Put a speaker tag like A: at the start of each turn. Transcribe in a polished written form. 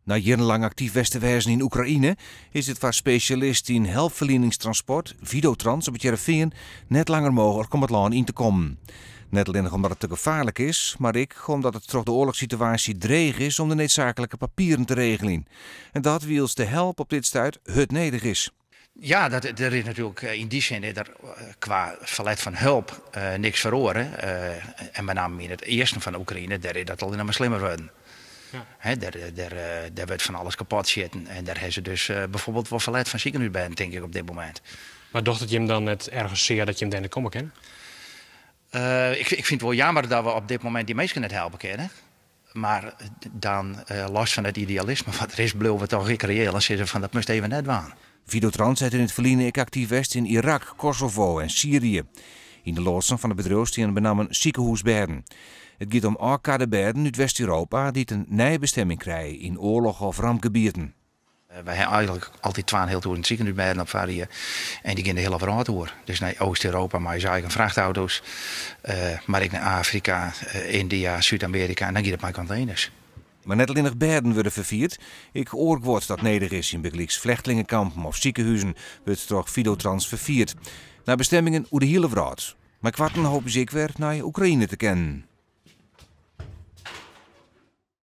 A: Nei jierrenlang aktyf west te wêzen yn Oekraïne, is it foar spesjalist yn helpferlieningstransport Vidotrans op It Hearrenfean net langer mooglik om it lân yn te kommen. Net allinnich omdat it te gefaarlik is, mar ek omdat it troch de oarlochssituaasje dreech is om de needsaaklike papieren te regeljen. En dat wylst de help op dit stuit hurd nedich is.
B: Ja, dat, der is natuerlik yn dy sin is der kwa ferlet fan help niks feroare. En benammen yn it easten fan Oekraïne, dêr is dat allinnich mar slimmer wurden. Ja. Dêr wurdt fan alles kapot sjitten en dêr ha se dus bijvoorbeeld wol ferlet fan sikehûsbêden, tink ik, op dit momint.
C: Mar docht it jim dan net ergens sear dat jim dêr net komme kinne?
B: Ik fyn it wol jammer dat we op dit momint dy minsken net helpe kinne. Mar dan, los fan it idealisme wat der is, bliuwe we toch ek reëel en sizze fan dat moatst even net dwaan.
A: Vidotrans hat yn it ferline ek aktyf west yn Irak, Kosovo en Syrië. Yn de loadsen fan it bedriuw steane benammen sikehûsbêden. It giet om ôfkarde bêden út West-Europa dy't in nije bestemming krije yn oarloch of rampgebieten.
B: Wy ha eigenlik altyd 2500 sikehûsbêden op foarried en dy gean de hiele wrâld oer. Dus nei Oost-Europa mei ús eigen frachtauto's, mar ek nei Afrika, Yndia, Súd-Amearika en dan giet it mei konteners.
A: Mar net allinnich bêden wurde ferfierd, ek oar guod dat nedich is yn bygelyks flechtlingekampen of sikehuzen wurdt troch Vidotrans ferfierd. Nei bestemmingen oer de hiele wrâld. Meikoarten hoopje se ek wer nei Oekraïne te kinnen.